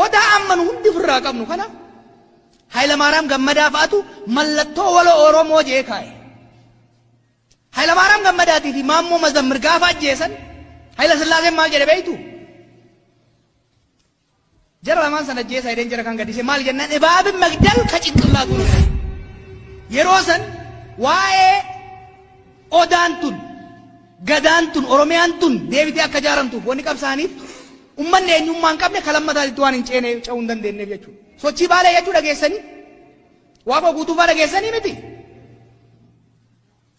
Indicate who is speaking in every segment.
Speaker 1: Odaa amma nu hundi ofirraa qabnu kana Hayilamaaraam Gammadaa fa'atu mallattoo waloo Oromoo jee kaa'e. Hayilamaaraam Gammadaatii fi Maammoo Mazammir gaafa ajjeesan Hayila Sillaaseen maal jedhe beektu? Jara lamaan sana ajjeesaa jedheen jara kan gaddise maal jennaan ibaabin magdal ka cinqillaatu nu yeroo san waa'ee odaan tun gadaan tun Oromiyaan tun deebitee akka ijaaramtuuf wanni qabsaaniif ummanni eenyummaa hin qabne kan lammataatitti waan hin ceene ce'uu hin dandeenyeef jechuudha. Sochii Baalee jechuu dhageessanii Waaqoo Guutuufaa dhageessanii miti.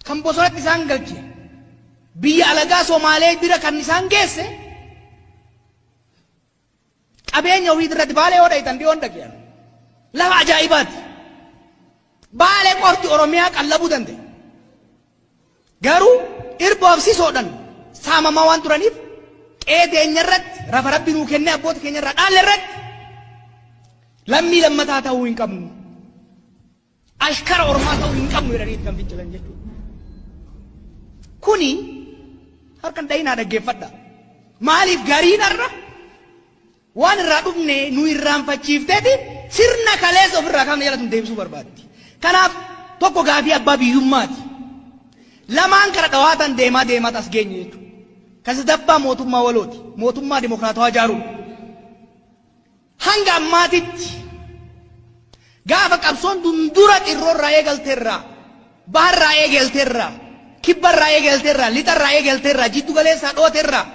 Speaker 1: Kan bosonatti isaan galche biyya alagaa Somaalee bira kan isaan geesse Qabeenya ofii irratti Baalee yoo dhayxan dhiyoon dhaqe ani. Lafa ajaa'ibaati. Baalee qofti Oromiyaa qallabuu danda'e. Garuu irboof sisoodhan saamamaa waan turaniif qe'ee teenya irratti rafa rabbi nuu kennee abboota keenya irraa dhaalle irratti lammii lammataa ta'uu hin qabnu. Ashkara ormaa ta'uu hin qabnu jedhanii kan fincilan jechuudha. Kuni harkan dhayinaa dhaggeeffadha. Maaliif gariin har'a waan irraa dhufne nu irraanfachiifteeti sirna kaleessa ofirraa kaafne jala tun deebisuu barbaaddi. Kanaaf tokko gaafii abbaa biyyummaati. Lamaan kara dhawaatan deemaa deemaa as geenye jechuudha. Ka sadaffaa mootummaa walooti. Mootummaa dimokiraatawaa ijaaruudha. Hanga ammaatitti gaafa qabsoon tun dura Xirroorraa eegalterraa, Baharraa eegalterraa, Kibbarraa eegalterraa, Lixarraa eegalterraa, Jiddu galeessaa dhooterraa,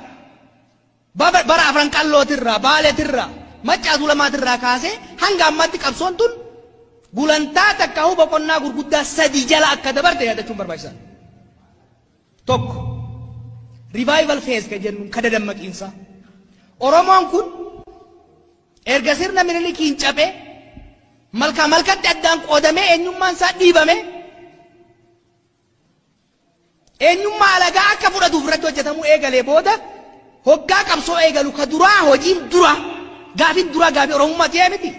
Speaker 1: bara Afran Qallootirraa, Baaletirraa, Maccaa Tuulamaatirraa kaasee hanga ammaatti qabsoon tun gulantaa takkaahuu boqonnaa gurguddaa sadii jala akka dabarte yaadachuun barbaachisaadha. Tokko, revival phase kan jennuun ka dadammaqiinsaa. Oromoon kun erga sirna Minilikiin caphee malkaa malkatti addaan qoodamee eenyummaan isaa dhiibame eenyummaa alagaa akka fudhatuuf irratti hojjetamuu eegalee booda hoggaa qabsoo eegalu ka duraa hojiin duraa gaafiin duraa gaafii Oromummaa ta'ee miti.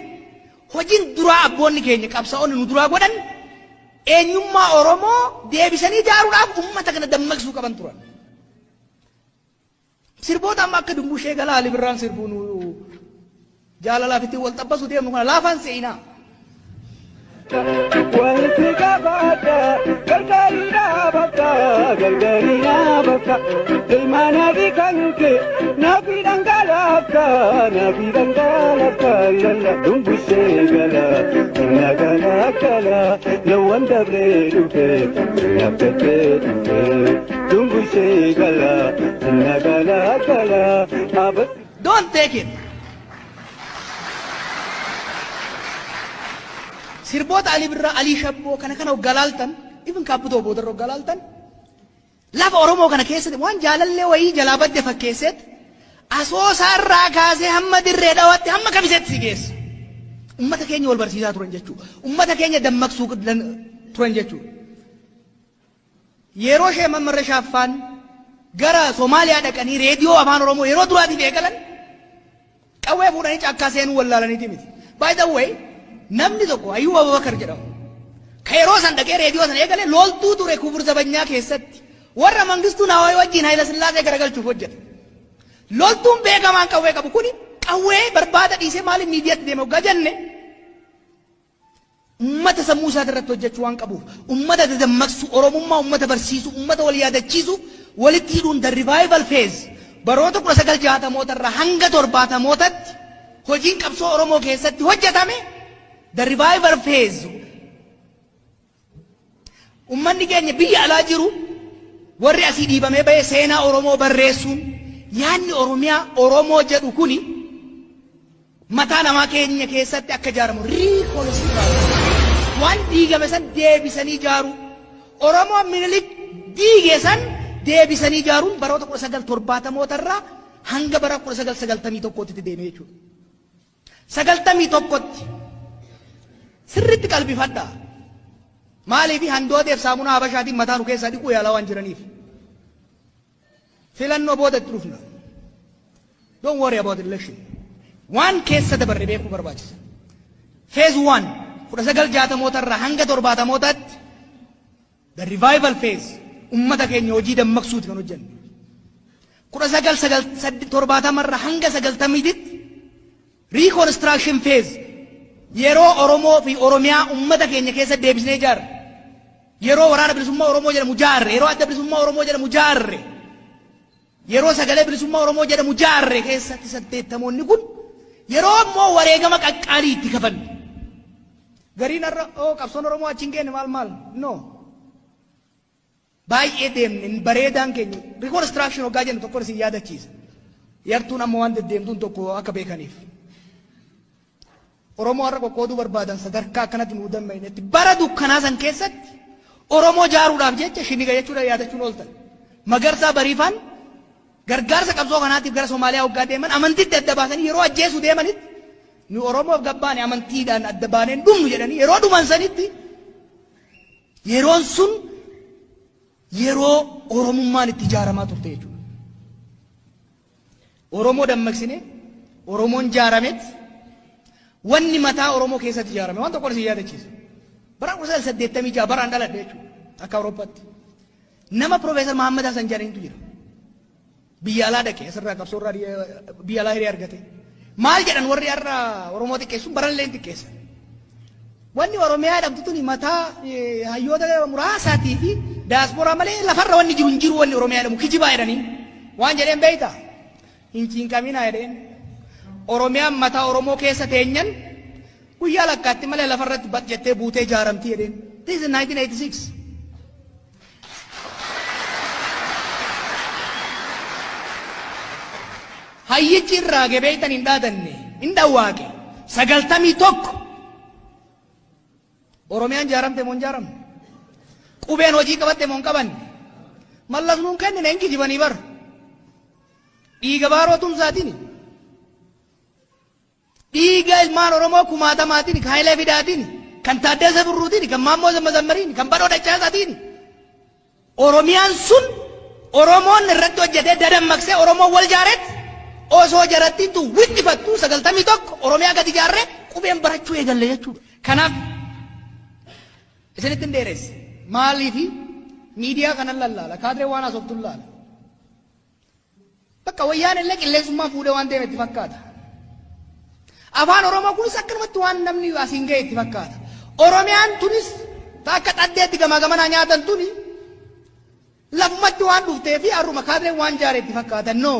Speaker 1: Hojiin duraa abboonni keenya qabsaa'onni nu duraa godhan eenyummaa Oromoo deebisanii ijaaruudhaaf uummata kana dammaqsuu qaban turan. Sirboota amma akka Dumbushee Galaa Ali Birraan sirbuu nu jaalalaaf ittiin wal xabbasu deemnu kana laafaan se'inaa.
Speaker 2: Walitti qabaadha gargaarii dhaabata gargaarii dhaabata ilmaana fi kanke naafi dhangalaafta naafi dhangalaafta lalla dumbushee gala na gala gala lawwan dabree dhufe naftatee dhufe dumbushee gala na gala gala abas.
Speaker 1: Don't take it. Sirboota Alii Birraa, Alii Shabboo kana kana hoggaa laaltan, even Kaabbutoo boodarra hoggaa laaltan, lafa Oromoo kana keessatti waan jaalallee wayii jalaa badde fakkeesseet Asoosaa irraa kaasee hamma Dirree Dhawaatti hamma Kamiseetti si geessa. Ummata keenya wal barsiisaa turan jechuudha. Ummata keenya dammaqsuu turan jechuudha. Yeroo Sheeh Mammar Shaaffaan gara Somaaliyaa dhaqanii reediyoo afaan Oromoo yeroo duraatiif eegalan qawwee fuudhanii caakkaa seenuu wallaalaniiti miti. By the way, namni tokko Ayyuub Abubakar jedhamu ka yeroo san dhaqee reediyoo sana eegale loltuu ture Kubur Zabanyaa keessatti warra Mangistuu Nawaay wajjin Hayila Sillaasee garagalchuuf hojjete. Loltuun beekamaan qawwee qabu kuni qawwee barbaada dhiisee maaliif miidiyaatti deema hoggaa jenne Ummata sammuu isaati irratti hojjechuu waan qabuuf, ummata dadammaqsuu, Oromummaa ummata barsiisuu, ummata wal yaadachiisuu, walitti hidhuun the revival phase baroota 1960moota irraa hanga 70mootatti hojiin qabsoo Oromoo keessatti hojjetame the revival phase Ummanni keenya biyya alaa jiru warri asii dhiibamee ba'e seenaa Oromoo barreessuun yaadni Oromiyaa Oromoo jedhu kuni mataa namaa keenya keessatti akka ijaaramu reconstruct waan diigame san deebisanii ijaaruu Oromoo Minilik diige san deebisanii ijaaruun baroota 1970moota irraa hanga bara 1991tti deeme jechuudha. 91tti sirriitti qalbifadhaa. Maaliif handooteef saamunaa Habashaatiin mataa nu keessaa dhiquu yaalaa waan jiraniif. Filannoo booda itti dhufna. Don't worry about election. Waan keessa dabarre beekuu barbaachisa. Phase 1 1960moota irraa hanga 70mootaatti, the revival phase, ummata keenya hojii dammaqsuuti kan hojjenne. 1970 irraa hanga 90titti reconstruction phase, yeroo Oromoo fi Oromiyaa ummata keenya keessa deebisnee ijaarre. Yeroo Waraana Bilisummaa Oromoo jedhamu jaarre, yeroo Adda Bilisummaa Oromoo jedhamu jaarre, yeroo Sagalee Bilisummaa Oromoo jedhamu jaarre keessatti 80moonni kun yeroo immoo wareegama qaqqaalii itti kafalle. Gariin har'a oo qabsoon Oromoo achi hin geenne maal maal, no. Baay'ee deemne. Bareedaan keenya reconstruction hoggaa jennu tokko isin yaadachiisa. Yartuun amma waan deddeemtuun tokko akka beekaniif. Oromoo har'a qoqqooduu barbaadan sadarkaa akkanatti nuu dammaynetti bara dukkanaa san keessatti Oromoo jaaruudhaaf jecha shiniga jechuudha yaadachuun ooltan. Magarsaa Bariifaan gargaarsa qabsoo kanaatiif gara Somaaliyaa hoggaa deeman amantiitti adda baasanii yeroo ajjeesuu deemanitti, nu Oromoof gabbaane, amantiidhaan adda baaneen dhumnu jedhanii yeroo dhuman sanitti, yeroon sun yeroo Oromummaan itti ijaaramaa turte jechuudha. Oromoo dammaqsine, Oromoon jaaramet, wanni mataa Oromoo keessatti ijaarame waan tokko isin yaadachiisa. Bara 1986 baraan dhaladhe jechuudha akka Awurooppaatti. Nama Profeesar Mahammad Hassan jedhanitu jira. Biyya alaa dhaqe, asirraa qabsoorraa biyya alaa hiree argate. Maal jedhan? Warri har'a Oromoo xiqqeessuun baranillee hin xiqqeessan. Wanni Oromiyaa dhabdu tuni mataa hayyoota muraasaatii fi daasporaa malee lafarra wanni jiru hin jiru, wanni Oromiyaa jedhamu kijibaa jedhanii. Waan jedheen beektaa? Hin cinqaminaa jedheen. Oromiyaan mataa Oromoo keessa teenyan guyyaa lakkaatti malee lafarratti bat jettee buutee ijaaramti jedheen. This is 1986. Hayyichi irraa gebeeytan hin dhaadanne, hin dhawwaaqe. 91 Oromiyaan jaaramte moo hin jaaramne? Qubeen hojii qabatte moo hin qabanne? Mallas nuun kennine, hin kijibanii bar. Dhiiga Baaroo Tumsaatiin, dhiiga ilmaan Oromoo kumaatamaatiin, kan Hayilee Fidaatiin, kan Taaddasee Birruutiin, kan Maammoo Mazammariin, kan Badhoo Dachaasaatiin. Oromiyaan sun Oromoon irratti hojjetee dadammaqsee Oromoon wal jaaretti osoo jarattiintu wixxifattu 91 Oromiyaa gadi ijaarree qubeen barachuu eegalle jechuudha. Kanaaf isinitti hin dheeresse. Maaliifi miidiyaa kanan lallaala, kaadiree waan haasoftu laala. Bakka wayyaan illee qilleensummaan fuudhee waan deeme itti fakkaata. Afaan Oromoo kunis akkanumatti waan namni asiin ga'e itti fakkaata. Oromiyaan tunis ta akka xaddeetti gamaa gamanaa nyaatan tuni lafumatti waan dhuftee fi har'uma kaadireen waan jaare itti fakkaata. No.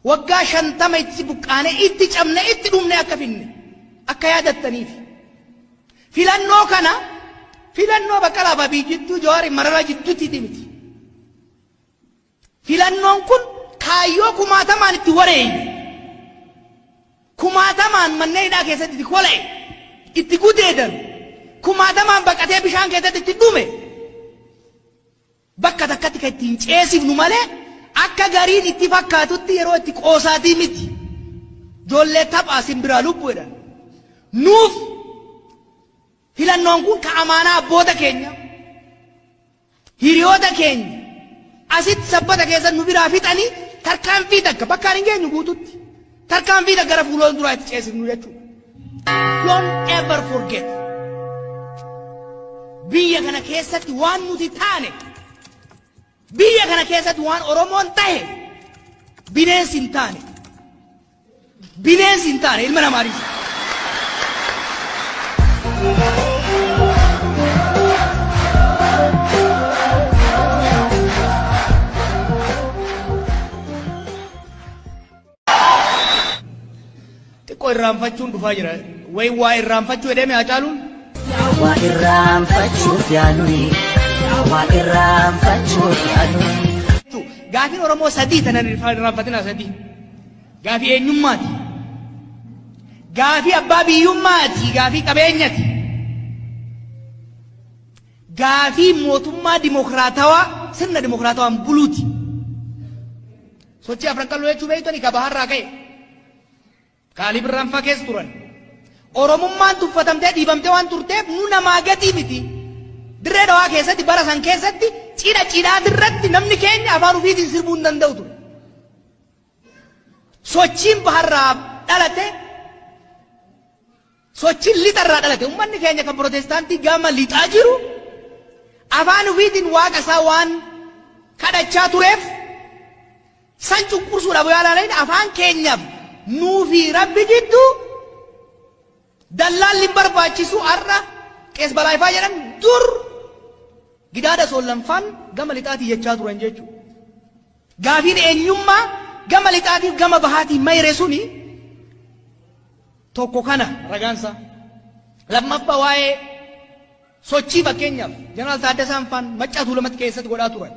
Speaker 1: Waggaa 50 itti buqqaanee, itti cabne, itti dhumne akka finne akka yaadattaniif. Filannoo kana filannoo Baqqalaa fi Abiy jidduu, Jawaar Mararaa jidduutti miti. Filannoon kun kaayyoo kumaatamaan itti wareeyne, kumaatamaan manneen hidhaa keessatti itti kola'e, itti gudeedame, kumaatamaan baqatee bishaan keessatti itti dhume, bakka takkatti kan ittiin ceesifnu malee akka gariin itti fakkaatutti yeroo itti qoosaatii miti. Ijoollee taphaa simbiraa lubbuu jedhan. Nuuf filannoon kun ka amaanaa abboota keenya, hiriyoota keenya asitti Sabbata keessa nu biraa fixanii tarkaanfii takka bakkaan hin geenyu guututti tarkaanfii takka gara fuula duraa itti ceesifnu jechuudha. Don't ever forget. Biyya kana keessatti waan nuti taane, biyya kana keessatti waan Oromoon tahe bineensi hin taane. Bineensi hin taane ilma namaadhis. Xiqqoo irraanfachuun dhufaa jira. Wayi waa irraanfachuu jedhee mee Hacaaluun?
Speaker 3: Waa irraanfachuuf yaaluni, waa irraanfachuuf yaaluni.
Speaker 1: Gaafiin Oromoo sadii tanan irraanfatinaa sadii. Gaafii eenyummaati. Gaafii abbaa biyyummaati. Gaafii qabeenyati. Gaafii mootummaa dimokiraatawaa, sirna dimokiraatawaan buluuti. Sochii Afran Qalloo jechuu beektani ka baharraa ka'e. Kaalii Birraan faa keessa turan. Oromummaan tuffatamtee dhiibamtee waan turteef nu namaa gatii miti. Dirree Dhawaa keessatti bara san keessatti cidha cidhaati irratti namni keenya afaan ofiitiin sirbuu hin danda'u ture. Sochiin baharraa dhalate, sochiin lixarraa dhalate, ummanni keenya kan Protestaantii gama lixaa jiru afaan ofiitiin waaqa isaa waan kadhachaa tureef, san cunqursuudhaaf yoo ilaalan, afaan keenyaaf nuu fi Rabbi jidduu dallaalli hin barbaachisu. Har'a Qees Balaayifaa jedhan, dur Gidaada Soollanfaan gama lixaatii jechaa turan jechuudha. Gaafiin eenyummaa gama lixaatiif gama bahaatiin mayre suni tokko kana ragaansa. Lammaffaa, waa'ee sochii, fakkeenyaaf Jeneraal Taaddasaan faan Maccaa Tuulamatti keessatti godhaa turan.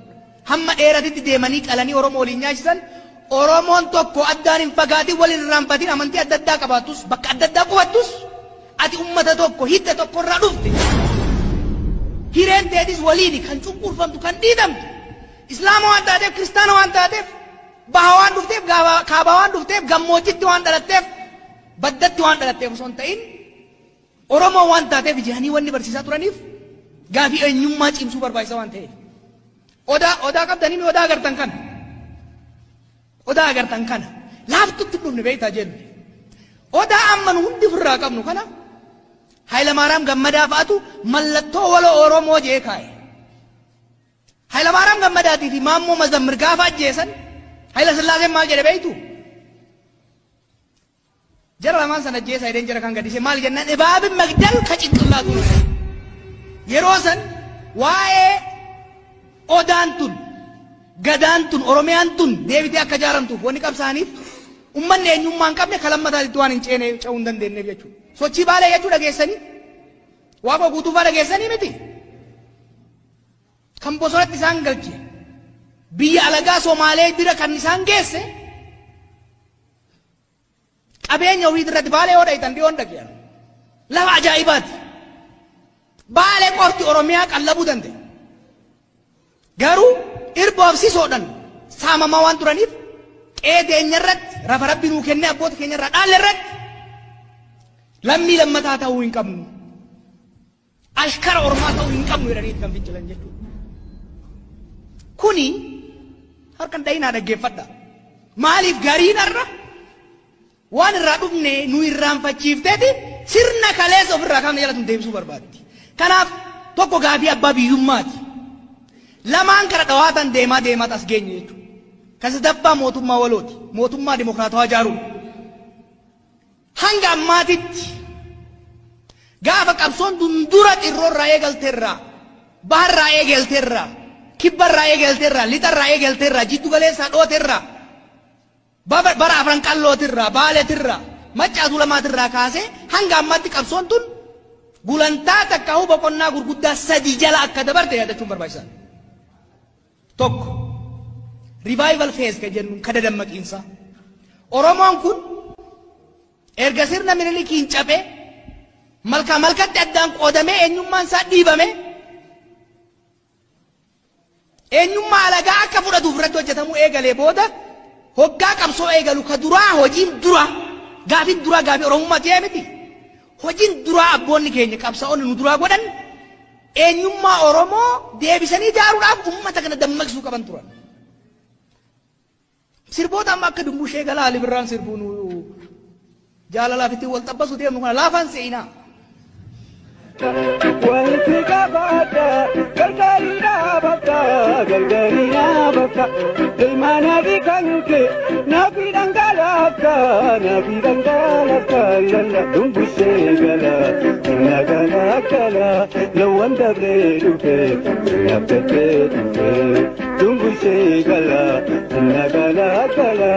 Speaker 1: Hamma dheeratitti deemanii qalanii Oromoo waliin nyaachisan. Oromoon tokko addaan hin fagaatin, waliin irraanfatin, amantii adda addaa qabaattus, bakka adda addaa qubattus, ati ummata tokko, hidda tokkorraa dhufte. Hireen teetis waliini kan cunqurfamtu, kan dhiitamtu. Islaama waan taateef, Kiristaana waan taateef, baha waan dhufteef, kaabaa waan dhufteef, gammoojjitti waan dhalatteef, baddatti waan dhalatteef osoo hin ta'in, Oromoo waan taateef jedhanii wanni barsiisaa turaniif gaafii eenyummaa cimsuu barbaachisa waan ta'eef. Odaa qabdanii, odaa agartan kana. Odaa agartan kana. Laaftutti hin dhufne, beektaa jennu. Odaa amma nu hundi ofirraa qabnu kana Hayilamaaraam Gammadaa fa'atu mallattoo waloo Oromoo jee kaa'e. Hayilamaaraam Gammadaatii fi Maammoo Mazammir gaafa ajjeesan Hayila Sillaaseen maal jedhe beektu? Jara lamaan sana ajjeesaa jedheen, jara kan gaddise maal jennaan, እባብን መግደል ከጭንቅላቱ ነው። Yeroo san waa'ee odaan tun, gadaan tun, Oromiyaan tun deebitee akka ijaaramtuuf wanni qabsaaniif ummanni eenyummaa hin qabne kalammataatitti waan hin ceene, ce'uu hin dandeenyeef jechuudha. Sochii Baalee jechuu dhageessanii, Waaqoo Guutuufaa dhageessanii miti. Kan bosonatti isaan galche, biyya alagaa Somaalee bira kan isaan geesse, qabeenya ofii irratti. Baalee yoo dhayitan, dhiyoon dhaqiyan, lafa ajaa'ibaati. Baalee qofti Oromiyaa qallabuu danda'e. Garuu irboof sisoodhan saamamaa waan turaniif, qe'ee teenya irratti, rafa Rabbi nuu kennee abboota keenya irraa dhaalle irratti lammii lammataa ta'uu hin qabnu. Ashkara ormaa ta'uu hin qabnu jedhanii kan fincilan jechuudha. Kuni harkan dhayinaa dhaggeeffadha. Maaliif gariin har'a waan irraa dhufne nu irraanfachiifteeti sirna kaleessa ofirraa kaafne jala tun deebisuu barbaaddi. Kanaaf tokko gaafii abbaa biyyummaati. Lamaan kana dhawaatan deemaa deemaa as geenye jechuudha. Kan sadaffaa mootummaa walooti. Mootummaa dimokiraatawaa ijaaruu. Hanga ammaatitti gaafa qabsoon dundura xirroorraa eegalteerraa, baharraa eegalteerraa, kibbarraa eegalteerraa, lixarraa eegalteerraa, jiddu galeessaa dhooterraa, bara Afran Qallootirraa, Baaletirraa, Maccaa Tuulamaatirraa kaasee hanga ammaatti qabsoon tun gulantaa takkaa'uu boqonnaa gurguddaa sadii jala akka dabarte yaadachuun barbaachisaadha. Tokko, revival phase kan jennu, kada dammaqiinsaa. Oromoon kun erga sirna Minilikiin caphee malkaa malkatti addaan qoodamee, eenyummaan isaa dhiibame, eenyummaa alagaa akka fudhatuuf irratti hojjetamuu eegalee booda, hoggaa qabsoo eegalu ka duraa, hojiin duraa, gaafiin duraa gaafii Oromummaa ta'ee miti. Hojiin duraa abboonni keenya qabsaa'onni nu duraa godhan eenyummaa Oromoo deebisanii ijaaruudhaaf uummata kana dammaqsuu qaban turan. Sirboota amma akka Dumbushee Galaa Ali Birraan sirbuu nu jaalalaaf ittiin wal xabbasu deemnu kana laafaan se'inaa.
Speaker 2: Wanti gabaadha gargaarii dhaabata, gargaarii dhaabata, ilmaana fi kanke naafi dhangalaafta, naafi dhangalaafta, lalla dumbushee gala na gala gala lawwan dabree dhufe yaabbatee dhufe dumbushee gala na gala gala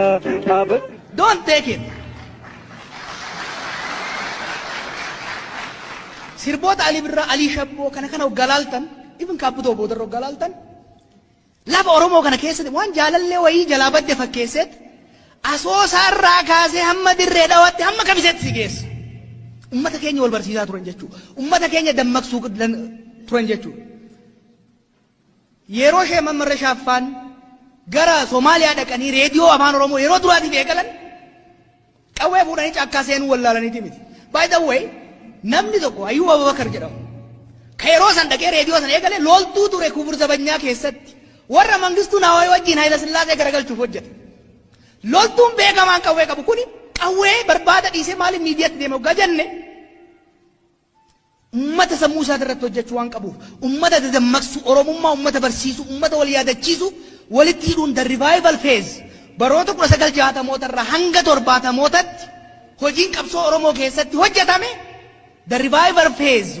Speaker 2: abas.
Speaker 1: Don't take it. Sirboota Ali Birraa, Alii Shabboo kana kana hoggaa laaltan, even Kaabbutoo boodarra hoggaa laaltan, lafa Oromoo kana keessatti waan jaalallee wayii jalaa badde fakkeesseet Asoosaa irraa kaasee hamma Dirree Dhawaatti, hamma Kamiseetti si geessa. Ummata keenya wal barsiisaa turan jechuudha. Ummata keenya dammaqsuu turan jechuudha. Yeroo ishee Mammarra Shaaffaan gara Somaaliyaa dhaqanii reediyoo Afaan Oromoo yeroo duraatiif eegalan, qawwee fuudhanii caakkaa seenuu wallaalaniiti miti. By the way, namni tokko Ayyuub Abubakar jedhamu ka yeroo san dhaqee reediyoo sana eegale loltuu ture Kubur Zabanyaa keessatti, warra Mangistuu Nawaayii wajjin Hayila Sillaasee garagalchuuf hojjete. Loltuun beekamaan qawwee qabu kuni qawwee barbaada dhiisee maaliif miidiyaatti deeme hoggaa jenne, ummata sammuu isaa irratti hojjechuu waan qabuuf, ummata dadammaqsu, Oromummaa ummata barsiisu, ummata wal yaadachiisu, walitti hidhuun the revival phase baroota 1960moota irraa hanga 70mootatti hojiin qabsoo Oromoo keessatti hojjetame, the revival phase.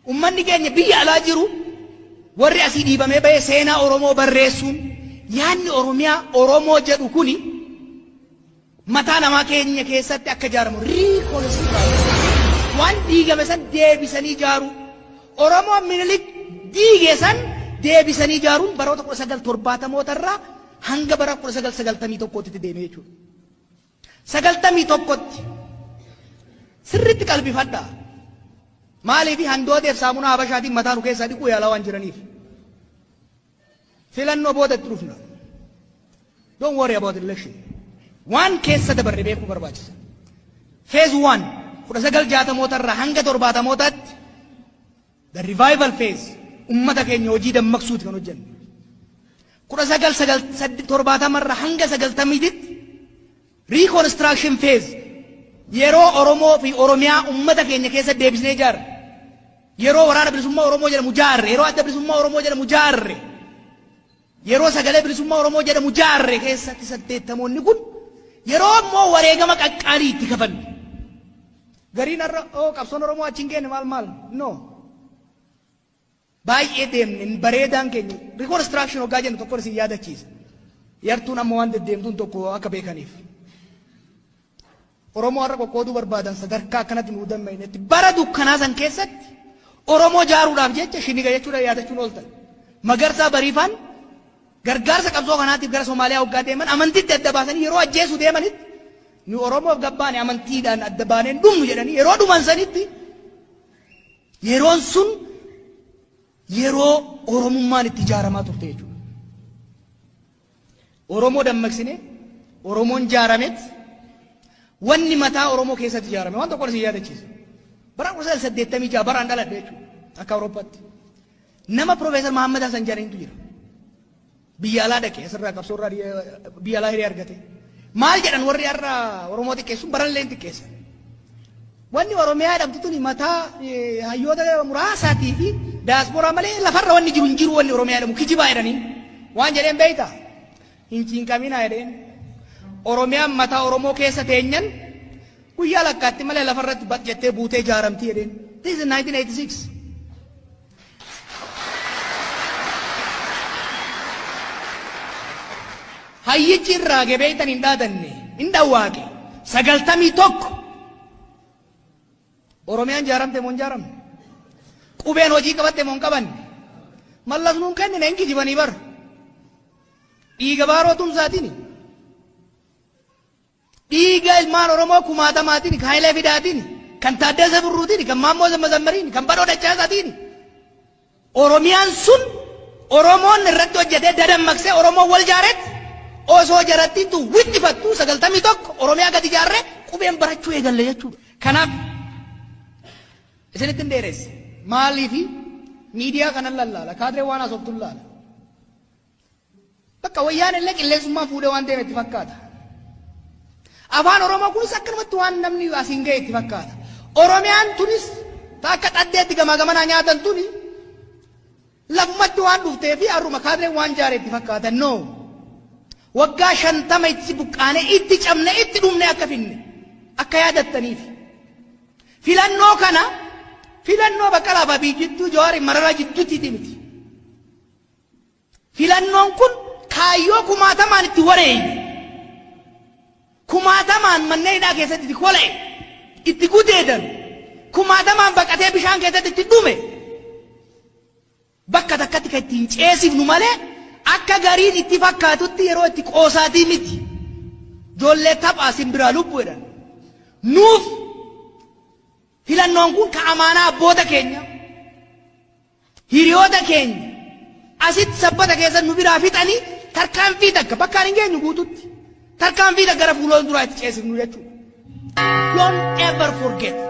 Speaker 1: Ummanni keenya biyya alaa jiru, warri asii dhiibamee bahee seenaa Oromoo barreessuun, yaadni Oromiyaa Oromoo jedhu kuni mataa namaa keenya keessatti akka ijaaramu, reconstruct, waan diigame san deebisanii ijaaru, Oromoo Minilik diige san deebisanii ijaaruun baroota 1970moota irraa hanga bara 1991tti deeme jechuudha. 91tti sirriitti qalbifadhaa. Maaliif? Handooteef saamunaa Habashaatiin mataa nu keessaa dhiquu yaalaa waan jiraniif. Filannoo booda itti dhufna. Don't worry about election. Waan keessa dabarre beekuu barbaachisa. Phase one, 1960moota irraa hanga 70mootaatti, the revival phase, ummata keenya hojii dammaqsuuti kan hojjenne. 1970 irraa hanga 90titti reconstruction phase, yeroo Oromoo fi Oromiyaa ummata keenya keessa deebisnee ijaarre. Yeroo Waraana Bilisummaa Oromoo jedhamu jaarre, yeroo Adda Bilisummaa Oromoo jedhamu jaarre, yeroo Sagalee Bilisummaa Oromoo jedhamu jaarre keessatti 80moonni kun yeroo immoo wareegama qaqqaalii itti kafalle. Gariin har'a oo qabsoon Oromoo achi hin geenne maal maal, no. Baay'ee deemne. Bareedaan keenya reconstruction hoggaa jennu tokko isin yaadachiisa. Yartuun amma waan deddeemtuun tokko akka beekaniif. Oromoo har'a qoqqooduu barbaadan sadarkaa akkanatti nuu dammaynetti bara dukkanaa san keessatti Oromoo jaaruudhaaf jecha shiniga jechuudha yaadachuun ooltan. Magarsaa Bariifaan gargaarsa qabsoo kanaatiif gara Somaaliyaa hoggaa deeman amantiitti adda baasanii yeroo ajjeesuu deemanitti, nu Oromoof gabbaane, amantiidhaan adda baaneen dhumnu jedhanii yeroo dhuman sanitti, yeroon sun yeroo Oromummaan itti ijaaramaa turte jechuudha. Oromoo dammaqsine, Oromoon jaaramet, wanni mataa Oromoo keessatti ijaarame waan tokko isin yaadachiisa. Bara 1986 baraan dhaladhe jechuudha akka Awurooppaatti. Nama Profeesar Mahammad Hassan jedhanitu jira. Biyya alaa dhaqe, asirraa qabsoorraa biyya alaa hiree argate. Maal jedhan? Warri har'a Oromoo xiqqeessuun barallee hin xiqqeessan. Wanni Oromiyaa jedhamtu tuni mataa hayyoota muraasaatii fi daasporaa malee lafarra wanni jiru hin jiru, wanni Oromiyaa jedhamu kijibaa jedhanii. Waan jedheen beektaa? Hin cinqaminaa jedheen. Oromiyaan mataa Oromoo keessa teenyan guyyaa lakkaatti malee lafarratti baq jettee buutee ijaaramti jedheen. This is 1986. Hayyichi irraa gebeeytan hin dhaadanne, hin dhawwaaqe. 91 Oromiyaan jaaramte moo hin jaaramne? Qubeen hojii qabatte moo hin qabanne? Mallas nuun kennine, hin kijibanii bar. Dhiiga Baaroo Tumsaatiin, dhiiga ilmaan Oromoo kumaatamaatiin, kan Hayilee Fidaatiin, kan Taaddasee Birruutiin, kan Maammoo Mazammariin, kan Badhoo Dachaasaatiin. Oromiyaan sun Oromoon irratti hojjetee dadammaqsee Oromoon wal jaaretti osoo jarattiitu wixxifattu 91 Oromiyaa gadi ijaarree qubeen barachuu eegalle jechuudha. Kanaaf isinitti hin dheeresse. Maaliifi? Miidiyaa kanan lallaala, kaadree waan haasoftu laala. Bakka wayyaan illee qilleensummaan fuudhee waan deeme itti fakkaata. Afaan Oromoo kunis akkanumatti waan namni asiin ga'e itti fakkaata. Oromiyaan tunis ta akka xaddeetti gamaa gamanaa nyaatan tuni lafumatti waan dhuftee fi har'uma kaadreen waan jaare itti fakkaata. No. Waggaa 50 itti buqqaanee, itti cabne, itti dhumne akka finne akka yaadattaniif. Filannoo kana filannoo Baqqalaa fi Abiy jidduu, Jawaar Mararaa jidduutti miti. Filannoon kun kaayyoo kumaatamaan itti wareeyne, kumaatamaan manneen hidhaa keessatti itti kola'e, itti gudeedan, kumaatamaan baqatee bishaan keessatti itti dhume, bakka takkatti kan ittiin ceesifnu malee akka gariin itti fakkaatutti yeroo itti qoosaatii miti. Ijoollee taphaa simbiraa lubbuu jedhan. Nuuf filannoon kun ka amaanaa abboota keenya, hiriyoota keenya asitti Sabbata keessa nu biraa fixanii tarkaanfii takka bakkaan hin geenyu guututti tarkaanfii takka gara fuula duraa itti ceesifnu jechuudha. Don't ever forget.